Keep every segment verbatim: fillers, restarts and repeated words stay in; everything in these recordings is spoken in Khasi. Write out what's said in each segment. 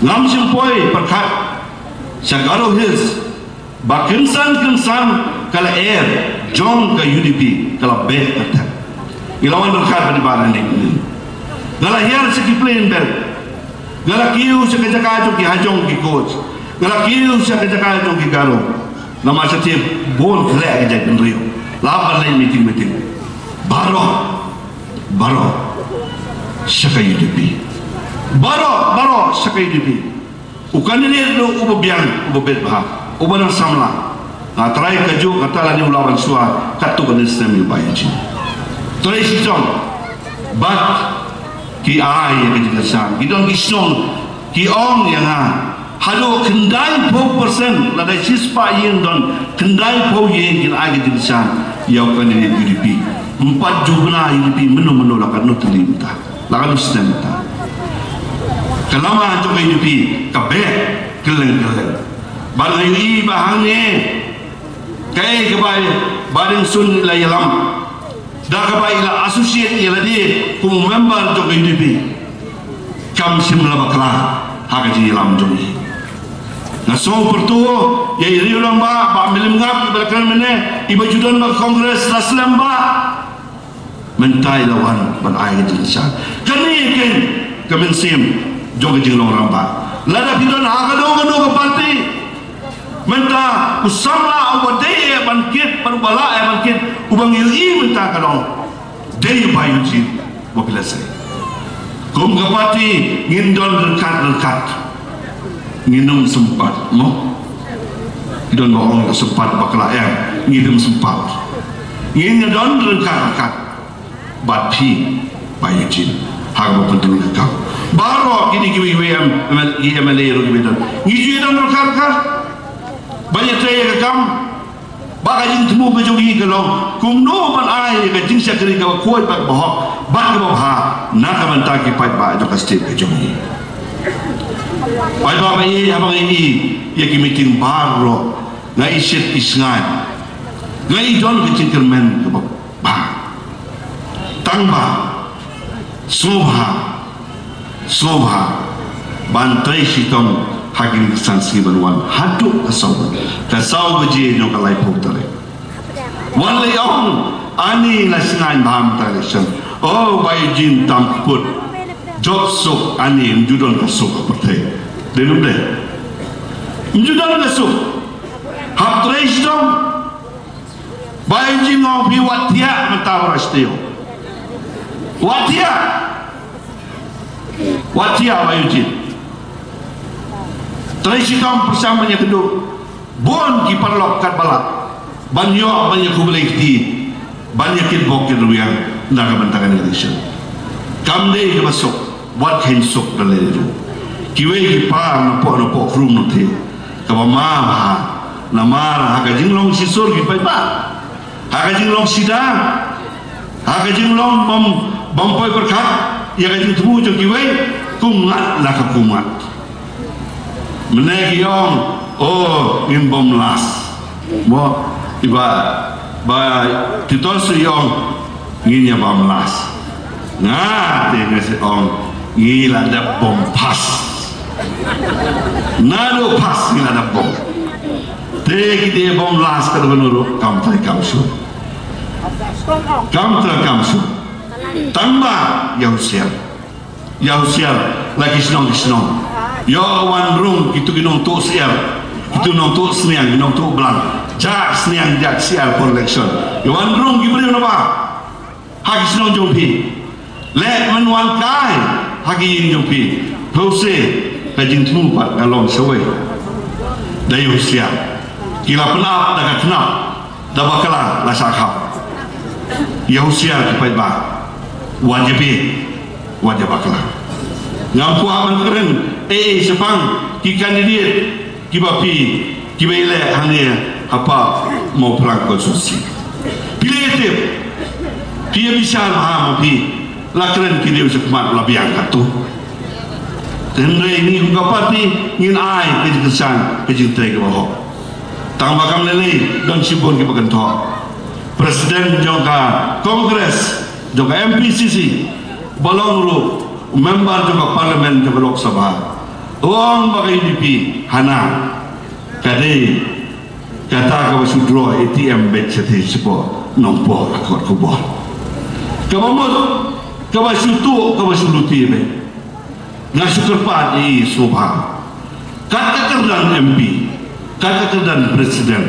Ngam shym poi pyrkhat sha Garo Hills ba kynsan kynsan ka lyer jong ka U D P ka la beh ka thep. Ngi la wan ryngkat bad i Bah Randik. Nga la hiar sha ki plain belt. Nga la kiew sha ka jaka jong ki hajong ki coach. Nga la kiew sha ka jaka jong ki Garo. Namar sha te bun khleh ka jaitbynriew. La hap ban leit meeting meeting. Baroh, baroh sha ka U D P. Baroh, baroh sha ka U D P. U candidate ruh uba biang, uba bit bha, uba nang samla. Nga trai kajuh kata lane u lah ban shuwa katto katne snem ïa u Bah Eugene. Trai shitom. Bad ki ai ïa ka jingkyrshan. Ki don ki shnong ki ong ïa nga, haduh khyndaiphew percent, lada shispah ïing don khyndaiphew ïing kin ai ka jingkyrshan ïa u candidate U D P. Em pat ju bna U D P mynno mynno la katno tylli mynta. La ka dusnem ta. Ka lama jong ka U D P ka beh kylleng kylleng. Bad nga ïohi ba hangne kaei kaba i Bah Rynsun i la ïalam, da kaba i la associate ïa lade kum u member jong ka U D P, kam shym la bakla ha ka jingïalam jong i. Nga sngewpyrta ïa i riew rangbah Bah Mylliem Ngap, iba la kren mynne, iba ju don bad Congress la slem bha. Mynta i la wan ban ai ka jingkyrshan. Kane keiñ ka mynsiem jong ka jinglong rangbah. Lada phi don ha kano kano ka party, mynta u samla uba dei eh ban kit, bad uba lah eh ban kit, uba ngi ïohi mynta ka long dei u Bah Eugene, ba phi la sei. Kum ka party ngin don ryngkat ryngkat. Ngin ym sympat, mo? Don ba ong ka sympat bakla, em, ngin ym sympat. Ngin ïa don ryngkat ryngkat bad phi, Bah Eugene, ha kaba pyntrei ka kam. Baroh kine kiwei kiwei em, em, ki M L A ruh kiba don, ngi ju ïa don ryngkat ryngkat ban ïa trei ïa ka kam. Ba ka jingthmu ka jong ngi ka long kumno ban ai ka jingshakri kaba khuid bad kaba hok bad kaba bha na ka bynta ki paidbah jong ka state ka jong ngi. Paidbah ba ïeit, haba nga ïohi ïa ki meeting baroh, nga i shit i sngewbha, nga i don ka jingkyrmen kaba bha. Tang ba sngewbha, sngewbha ban trei shitom ha kine ki san sngi ban wan haduh ka saw, ka saw baje jong ka laiphew tarik. Wat leh ong ani la sngewbha mynta election. Oh, Bah Eugene tam put. Jop suk ani, ym ju don ka suk ha pyrthei. Dei ne ym dei? Ym ju don ka suk. Hap trei shitom. Bah Eugene, nga ong ïa phi, wat thiah mynta, wat thiah. Wat thiah. Wat thiah, Bah Eugene. Trei shitom, pyrshang ban ïakynduh. Bun ki paralok katba lah ban ïoh, ban ïakhublei kti, ban ïakit bok kit rwiang na ka bynta kane ka election. Kam dei kaba suk, wat kheiñ suk da lade ruh. Kiwei ki par na poh na poh krum na thie. Kaba ma bha, namar ha ka jinglong shisur ki paidbah, ha ka jinglong sida, ha ka jinglong bym, bym poi pyrkhat ïa ka jingthmu jong kiwei, kum ngat la ka kum ngat. Mynne ki ong, oh, ngin bom las. Mo, i Bah, Bah Titos i ong, ngin ïa bom las. Nga te nga shu ong, ngi la dep bom pass. Naduh pass ngi la dep bom. Te ki te bom las ka dei ban ruh, kam trai kam shu. Kam trai kam shu. Tang ba ïa husiar. Ïa husiar la ki shnong ki shnong. Ïa wan rung kitu ki nongtuh syiar, kitu nongtuh sniang, ki nongtuh blang. Jak sniang jak syiar por election. Ïa wan rung ki briew naba ha ki shnong jong phi. Leh men wan kai ha ki ïing jong phi. Phi use ka jingthmu pat ka long shawei. Da ïa husiar. Ki la pynap da ka tnap. Da bakla la shah khap. Ïa husiar ki paidbah. Wat ïa bieit, wat ïa bakla. Ngam kwah ban kren eh shaphang ki candidate kiba phi, kiba ïaleh hangne ha Mawphlang constituency. Phi la ïa tip, phi ïa bishar bha ma phi, la kren ki dei u shakhmat la biang katto. Hynrei ngi kum ka party ngin ai ka jingkyrshan, ka jingtrei kaba hok. Tang ba kam lei lei don shibun kiba kynthoh. President jong ka Congress, jong ka M P C C, ba long ruh u member jong ka Parliament jong ka Lok Sabha, Ong ba ka U D P hana ka dei kata kaba shu draw A T M beit shatei shapoh Nongpoh ha kot khubor. Kaba mut kaba shu tuh kaba shu lute beit. Nga shu kyrpad ïa i sngewbha, kat ka kyrdan M P, kat ka kyrdan president,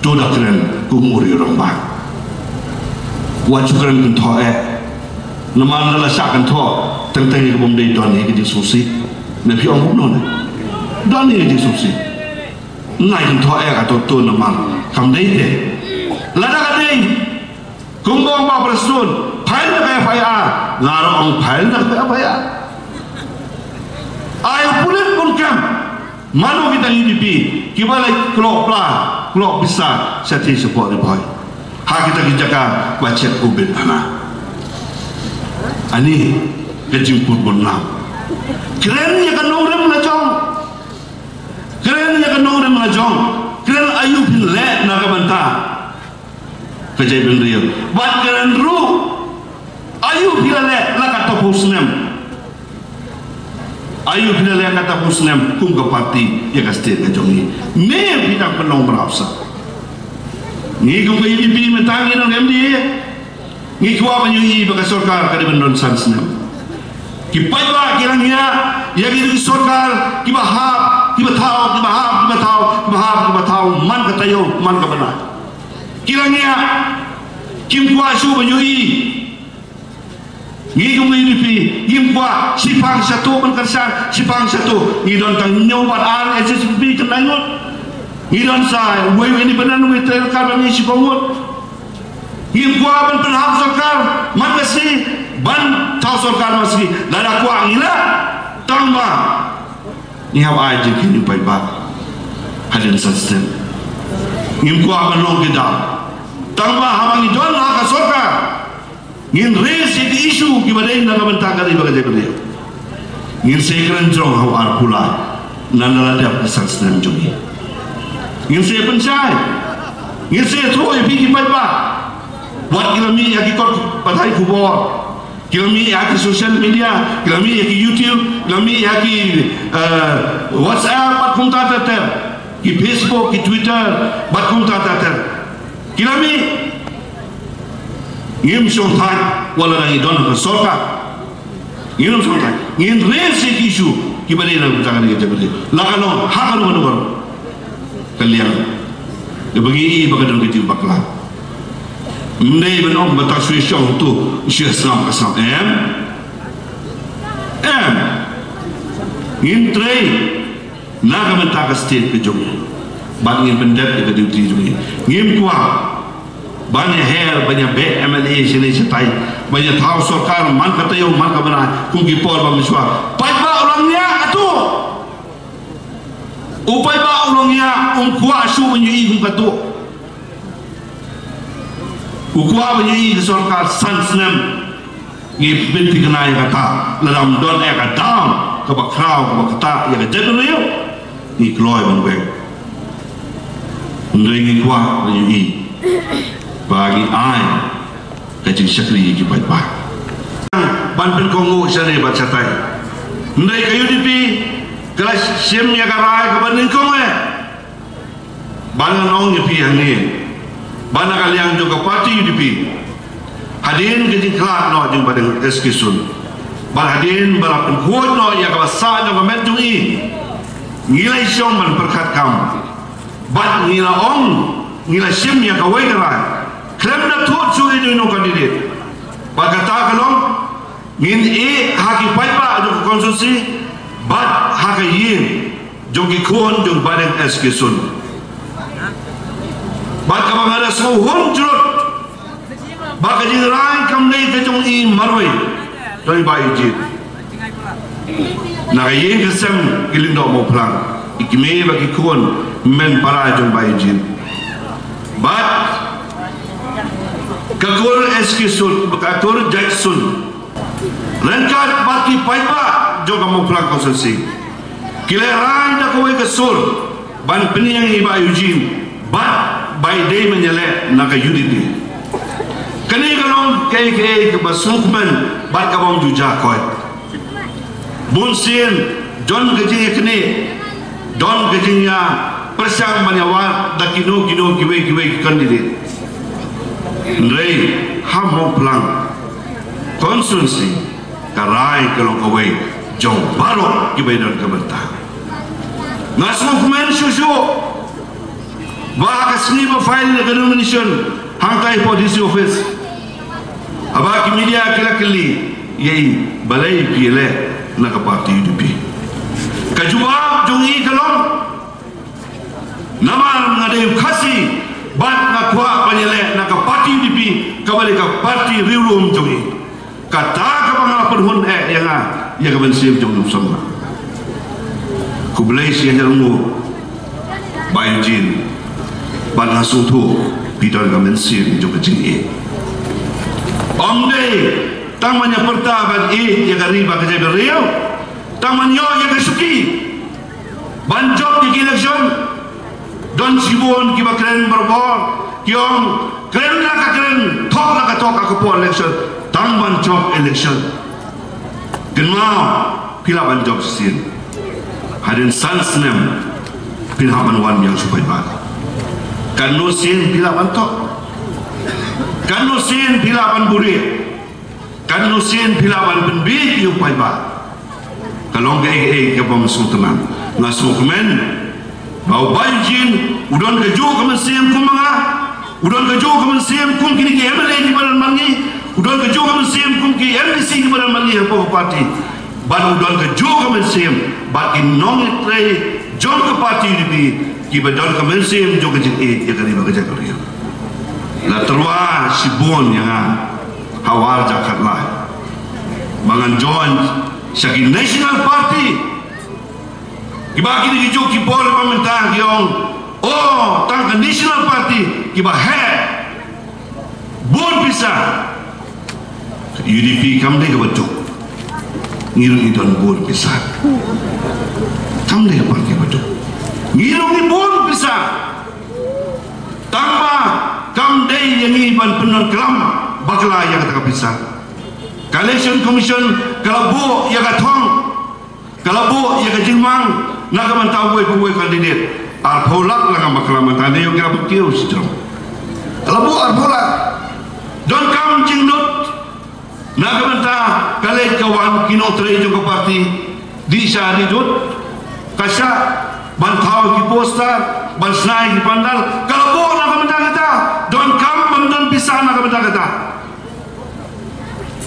to da kren kum u riew rangbah. Wat shu kren kynthoh eh. Namar lada la shah kynthoh teng teng ïa ka bym dei, don hi ka jingsngewsih. Ne phi ong kumno ne? Don hi ka jingsngewsih. Nai kynthoh eh ka to to namar kam dei te. Lada ka dei, kumba ong Bah Prestone, file da ka F I R, nga ruh ong file da ka F I R. Ai u pulit bun kem. Mano kita U D P kiba leit klok pla klok pisa shatei shapoh Ri Bhoi ha kita ki jaka ba chet u bit hana? Ani ka jingput bun nam. Kren ïa ka nongrim la jong. Kren ïa ka nongrim la jong. Kren aïu phin leh na ka bynta ka jaitbynriew. Bad kren ruh aïu phi la leh la ka taphewsnem. Aïu phi la leh la ka taphewsnem kum ka party ïa ka state ka jong ngi. Me phi dang pynlong mraw sa. Ngi kum ka U D P mynta ngi nong M D A. Ngi kwah ban ïohi ba ka sorkar ka dei ban don san snem. Ki paidbah ki la ngiah ïa ki sorkar kiba hap kiba thaw, kiba hap kiba thaw, kiba hap kiba thaw man ka taïew man ka bnai. Ki la ngiah. Kim kwah shuh ban ïohi. Ngi kum ka U D P ngim kwah shipang shatu ban kyrshan shipang shatu. Ngi don tang hynñiew bad ar H S P P khyndai ngut. Ngi don sa uwei u independent, uwei u trai sorkar, ngi shiphew ngut. Ngim kwah ban pynhap sorkar man ka sngi, ban thaw sorkar man ka sngi. Lada kwah ngi lah, tangba ngi hap ai jingkyrkhu paidbah hadien san snem. Ngim kwah ban long ki daw, tangba haba ngi don ha ka sorkar, ngin raise ïa ki issue kiba dei na ka bynta ka ri bad ka jaitbynriew. Ngin sa kren jrong ha u arphew lai na la dep ka san snem jong ngi. Ngin sa pynshai, ngin sa ïathuh ïa phi ki paidbah. Wat ki la mih ïa ki kot pathai khubor, ki la mih ïa ki social media, ki la mih ïa ki YouTube, ki la mih ïa ki, eh, WhatsApp bad kumta ter ter, ki Facebook, ki Twitter bad kumta ter ter. Ki la mih. Ngim shong thait wat lada ngi don ha ka sorkar. Ngim shong thait. Ngin raise ïa ki issue kiba dei na ka bynta ka ri ka jaitbynriew, la ka long ha kano kano ka liang. Kaba ngi i ba ka don ka jingbakla. Ym dei ban ong ba tang shu shong tu shu sngap ka sngap, em? Em. Ngin trei na ka bynta ka state ka jong ngi. Bad ngin pyndep ïa ka duty jong ngi. Ngim kwah ban ïa her, ban ïa beh M L A shane shatai, ban ïa thaw sorkar man ka taïew man ka bnai kum ki por ba mynshuwa. Paidbah u la ngiah katto. U paidbah u la ngiah, um kwah shuh ban ïohi kum katto. U kwah ban ïohi ka sorkar san snem. Ngi pynthikna ïa kata, lada ym don ïa ka dam kaba khraw kaba ktah ïa ka jaitbynriew, ngi kloi ban weng. Hynrei ngi kwah ban ïohi ba ngi ai ka jingshakri ïa ki paidbah ban pynkohnguh shane bad shatai. Hynrei ka U D P ka la shim ïa ka rai kaba nyngkong eh. Ba ngan ong ïa phi hangne ba na ka liang jong ka party U D P, hadien ka jingkhlad noh jong Bah Deng S K Sun, bad hadien ba la pynkhuid noh ïa kaba sah jong ka met jong i, ngi la shong ban pyrkhat kam bad ngi la ong, ngi la shim ïa kawei ka rai khlem da thut shuh ïa ino ino candidate. Bad kata ka long, ngin ïeh ha ki paidbah jong ka constituency bad ha ka ïing jong ki khun jong Bah Deng S K Sun. Bad kaba nga da sngewhun jrut ba ka jingrai kam dei ka jong i marwei, dei Bah Eugene. Na ka ïing ka sem ki lyngdoh Mawphlang, i kmie bad ki khun, men para jong Bah Eugene. Bad ka kur S K Sun, ka kur Jait Sun, ryngkat bad ki paidbah jong ka Mawphlang constituency, ki la rai da kawei ka sur ban pynïeng ïa i Bah Eugene bad ba i dei ban ïaleh na ka U D P. Kane ka long kaei kaei kaba sngewkmen bad kabym ju jia koit. Bun sien Don ka jingïakynduh, don ka jingïapyrshang ban ïawad da kino kino kiwei kiwei ki candidate. Hynrei ha Mawphlang constituency ka rai ka long kawei jong baroh kiba don ka bynta. Nga sngewkmen shuh shuh ba ha ka sngi ba file ïa ka nomination hangtai hapoh D C office, haba ki media ki la kylli ïa i balei phi ïaleh na ka party U D P, ka jubab jong i ka long, namar nga dei u Khasi bad nga kwah ban ïaleh na ka party U D P, kaba dei ka party riewlum jong i. Kata kaba nga la pynhun eh ïa nga ïa ka mynsiem jong u nongshong. Khublei shihajar nguh Bah Eugene, bad nga sngewthuh phi don ka mynsiem jong ka jingïeit. Ym dei tang ban ïa pyrta ban ïeit ïa ka ri bad ka jaitbynriew, tang ban ïoh ïa ka shuki ban jop ïa ki election. Don shibun kiba kren barabor, ki ong kren la ka kren, thok la ka thok ha ka por election, tang ban jop election. Kynmaw, phi lah ban jop shisien. Hadien san snem phi lah ban wan biang sha u paidbah. Katno sien phi lah ban thok? Katno sien phi lah ban buhrieh? Katno sien phi lah ban pynbiej ïa u paidbah? Ka long kaei kaei kaba ym sngewtynnat. Nga sngewkmen ba u Bah Eugene u don kajuh ka mynsiem kum ma nga, u don kajuh ka mynsiem kum kine ki M L A kiba don bad ngi, u don kajuh ka mynsiem kum ki M D C kiba don bad ngi hapoh ka party. Bad u don kajuh ka mynsiem bad ki nongtrei jong ka party U D P kiba don ka mynsiem jong ka jingïeit ïa ka ri bad ka jaitbynriew. La tyrwa shibun ïa nga ha u ar hajar khatlai ba ngan join sha ki National Party. Kiba kine ki juh ki por ba mynta ki ong, oh, tang ka National Party kiba heh, bun pisa. U D P kam dei kaba duk. Ngi ruh ngi don bun pisa. Kam dei ka party ba duk. Ngi ruh ngi bun pisa. Tang ba kam dei ïa ngi ban pyndonklam bakla ïa kata ka pisa. Ka Election Commission ka la buh ïa ka thong, ka la buh ïa ka jingmang na ka bynta uwei pa uwei u candidate. Arphew lak la, ngam bakla mynta ne ïoh ka ba kiew shi jrong. Ka la buh arphew lak. Donkam jingdut na ka bynta ka leit ka wan ki nongtrei jong ka party. Dih sha dih dud, ka shah ban thaw ki poster, ban shna ïa ki pandal. Ka la buh na ka bynta kata. Donkam ban don pisa na ka bynta kata.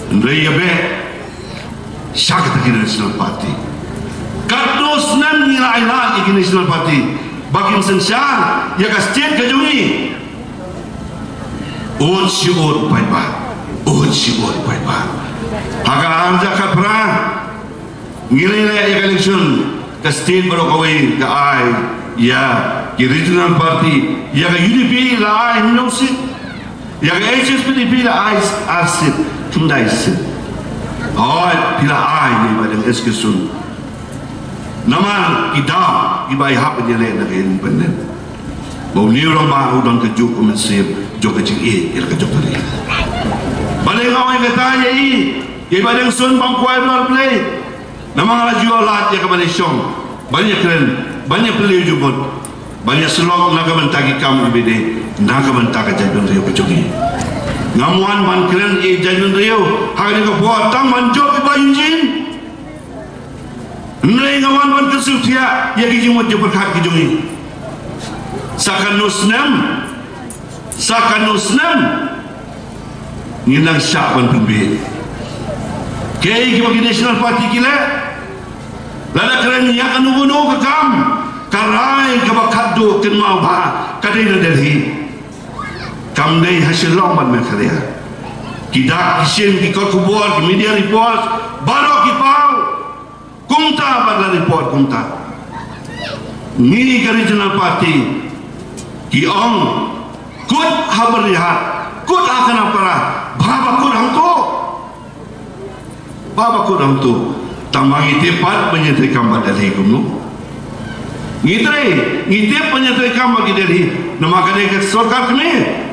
Hynrei ïa beh sha kata ki National Party. Katno snem ngi la ailad ïa ki National Party ba kin synshar ïa ka state ka jong ngi. Ud shi ud u paidbah, ud shi ud u paidbah. Ha ka ar hajar khatphra ngi la ïaleh ïa ka election, ka state baroh kawei ka ai ïa ki regional party, ïa ka U D P la ai hynñiew seat, ïa ka H S P D P la ai ar seat, khyndai seat. Hooid, phi la ai ïa i Bah Deng S K Sun. Namar ki daw kiba i hap ban ïaleh na ka independent. Ba une u rangbah u don kajuh ka mynsiem jong ka jingïeit ïa la ka jong ka ri. Balei nga ong ïa kata ïa i, ïa i Bah Deng Sun, bym kwah ïa u Blei. Namar nga la ju ïoh lad ïa ka ban ïashong, ban ïakren, ban ïapylliew jingmut, ban ïasyllok na ka bynta ki kam kiba dei na ka bynta ka jaitbynriew ka jong ngi. Ngam wan ban kren ïa i jaitbynriew ha kane ka por tang ban jop ïa i Bah Eugene. Hynrei nga wan ban kyntiew ïa ki jingmut jingpyrkhat ki jong ngi. Sa katno snem, sa katno snem ngin nang shah ban pynbiej? Kaei kiba ki National Party ki leh? Lada kren ïa kano kano ka kam, ka rai kaba khatduh, kynmaw ba ka dei na Delhi. Kam dei ha Shillong bad Meghalaya. Ki dak ki shin, ki kot khubor, ki media reports, baroh ki paw. Kumta bad la report kumta. Ngi ka regional party ki ong, kut ha Byrnihat, kut ha Khanapara, ba ba kut hangto. Ba ba kut hangto. Tang ba ngi tip pat ban ïatrei kam bad Delhi kumno. Ngi trei, ngi tip ban ïatrei kam bad ki Delhi. Namar ka dei ka sorkar kmie.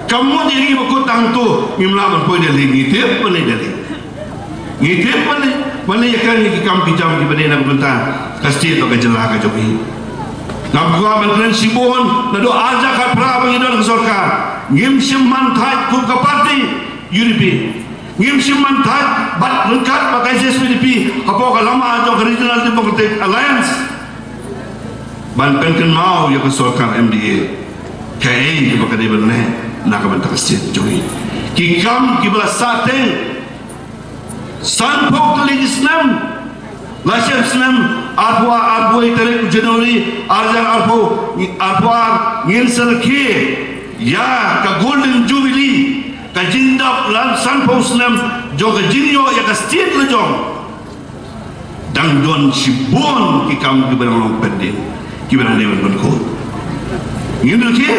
Kam mut ïa ngi ba kut hangto ngim lah ban poi Delhi, ngi tip ban leit Delhi. Ngi tip ban leit, Ban leh ïa ka, ïa ki kam ki jam kiba dei na ka bynta ka state bad ka jylla ka jong ngi. Ngam kwah ban kren shibun, naduh arhajar khatphra ba ngi don ka sorkar, ngim shym man thait kum ka party U D P. Ngim shym man thait bad ryngkat bad ka H S P D P hapoh ka lama jong ka Regional Democratic Alliance ban pynkynmaw ïa ka sorkar M D A kaei kaba ka dei ban leh na ka bynta ka state jong ngi. Ki kam kiba la sahteng sanphew tylli ki snem, la shem snem arphew ar, arphew tarik January arhajar arphew, arphew ar, ngin sa rakhe ïa ka Golden Jubilee, ka jingdap la sanphew snem jong ka jingïoh ïa ka state la jong. Dang don shibun ki kam kiba dang long pending, kiba dang dei ban pynkut. Ngin rakhe,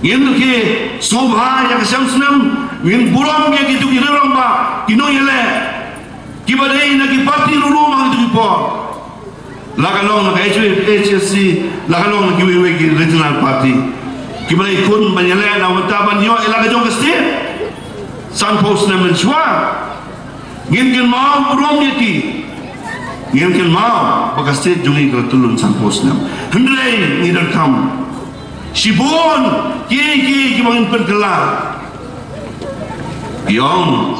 ngin rakhe sngewbha ïa ka shem snem, ngin burom ïa kito ki rangbah, ki nongïaleh kiba dei na ki party ruh ruh ha kito ki por. La ka long na ka H S C, la ka long na kiwei kiwei ki regional party, kiba la ïakhun ban ïaleh na ka bynta ban ïoh ïa la ka jong ka state. Sanphew snem mynshuwa. Ngin kynmaw burom ïa ki. Ngin kynmaw ba ka state jong ngi ka la tyllun sanphew snem. Hynrei ngi donkam shibun kiei kiei kiba ngin pynkylla. Ki ong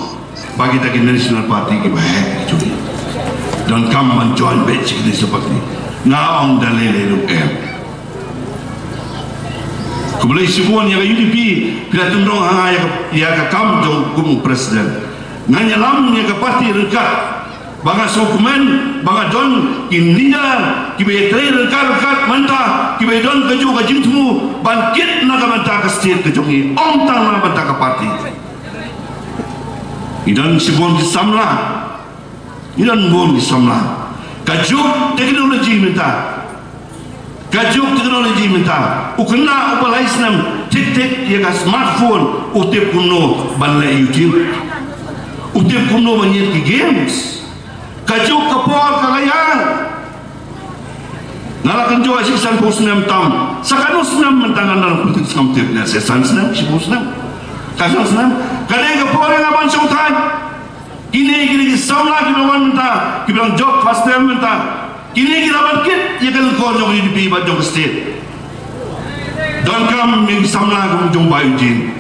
ba kita ki national party kiba heh ki jong ngi, donkam ban join beit sha ki national party. Nga ong da lei lei ruh em. Khublei shibun ïa ka U D P, phi la tynrong ha nga ïa ka, ïa ka kam jong kum u president. Ngan ïalam ïa ka party ryngkat ba nga sngewkmen ba nga don ki leader kiba ïatrei ryngkat ryngkat mynta, kiba ïadon kajuh ka jingthmu ban kit na ka bynta ka state ka jong ngi, ym tang na ka bynta ka party. Ngi don shibun ki samla, ngi don bun ki samla. Ka juk technology mynta, ka juk technology mynta, u khynnah uba lai snem thik thik ïa ka smartphone, u tip kumno ban leh YouTube, u tip kumno ban ïeng ki games. Ka juk ka por ka la ïaid. Nga la kynjoh shi san phew snem tam, sa katno snem mynta ngan don politics ngam tip, ne sa san snem, shiphew snem, ka san snem. Ka dei ka por ïa nga ban shongthait. Kine, kine ki samla kiba wan mynta, kiba dang jop first term mynta, kine ki la ban kit ïa ka lyngkor jong ka U D P bad jong ka state. Donkam ïa ki samla kum jong Bah Eugene.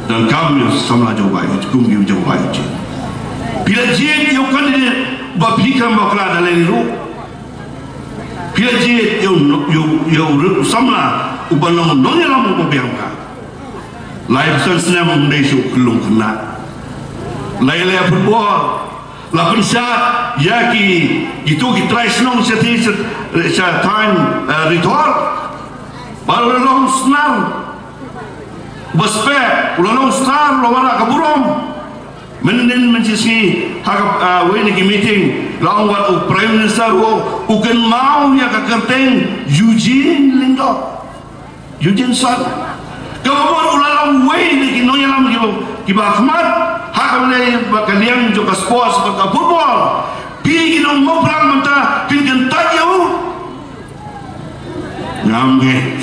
Donkam ïa ki samla jong Bah Eugene, kum ki jong Bah Eugene. Phi la jied ïa u candidate ba phi khlem bakla da lei lei ruh. Phi la jied ïa u, ïa u, ïa u samla uba long nongïalam uba biang bha. Laiphew san snem um dei shuh u khyllung khynnah. La ïaleh football, la pynshad ïa ki, kito ki trai shnong sha thaiñ, sha, sha thaiñ, eh, Ri Thor. Bad u la long snar uba speh, u la long star, u la wanrah ka burom. Mynnin mynshisngi ha ka, ah, wei na ki meeting la ong wat u Prime Minister ruh u kynmaw ïa ka kyrteng Eugene Lyngdoh. Eugene Sun. Kaba mut u la long uwei na ki nongïalam kiba, kiba khmat ha kaba ïadei bad ka liang jong ka sports bad ka football. Phi ki nong Mawphlang mynta phin kyntait ïa u? Ngam ngeit.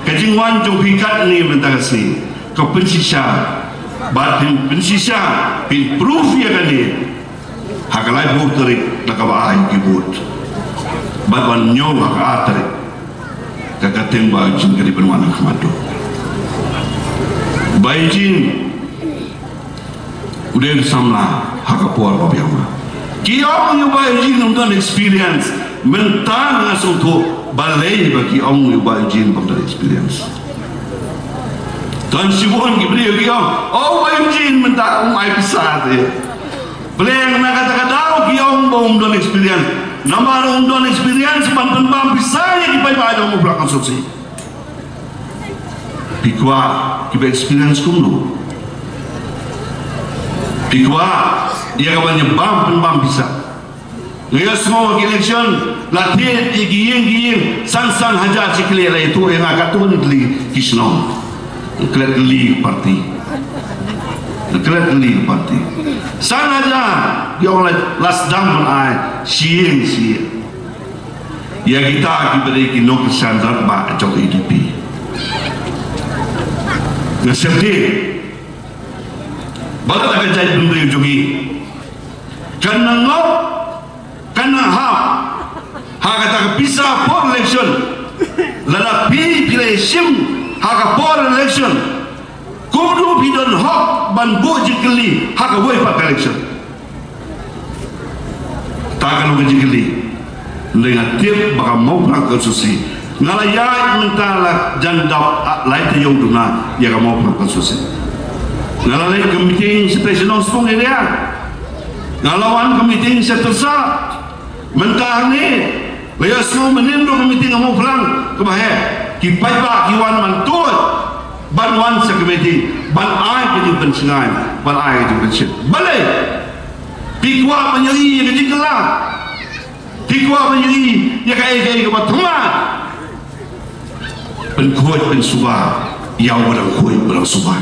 Ka jingwan jong phi katne mynta ka sngi ka pynshisha. Bad phin pynshisha, phin proof ïa kane ha ka laiphew tarik da kaba ai ki vote. Bad ban ñiew ha ka ar tarik, ka kyrteng Bah Eugene ka dei ban wan ha khmat jong u. Bah Eugene u dei u samla ha ka por ba biang ma. Ki ong ïa u Bah Eugene um don experience. Mynta nga sngewthuh balei ba ki ong ïa u Bah Eugene bym don experience. Don shibun ki briew ki ong, oh, u Bah Eugene mynta um ai pisa te. Pleng na kata ka daw ki ong ba um don experience. Namar um don experience ban pynbam pisa ïa ki paidbah jong u Mawphlang constituency. Phi kwah kiba experience kumno? Phi kwah ïa ka ban ïa bam pynbam pisa? Nga ïohsngew ha ki election la thied ïa ki ïing ki ïing, san san hajar shi khlieh la ïathuh ïa nga, katto katne tylli ki shnong. Klet tylli party. Klet tylli party. San hajar, ïa, la, la sdang ban ai shi ïing shi ïing. Ïa kita kiba dei ki nongkyrshan rangbah jong ka U D P. Nga sngewthuh ba la ka jaitbynriew jong ngi Kan nang ngop, kan nang hap ha kata ka pisa por election. Lada phi phi la ïashim ha ka por election, kumno phi don hok ban buh jingkylli ha kawei pat ka election? Ta ka long ka jingkylli. Lei nga tip ba ka Mawphlang constituency, nga la ïaid mynta la jan dap lai taïew duna ïa ka Mawphlang constituency. Nga la leit ka meeting sha Nongspung area. Nga la wan ka meeting sha Tyrsad. Mynta hangne la ïohsngew mynnin ruh ka meeting ha Mawphlang kaba heh. Ki paidbah ki wan ban tuid, ban wan sha ka meeting, ban ai ka jingpynshngaiñ, ban ai ka jingpynshit. Balei? Phi kwah ban ïohi ïa ka jingkylla? Phi kwah ban ïohi ïa kaei kaei kaba thymmai? Pynkhuid pynsuba ïa uba dang khuid, uba dang suba.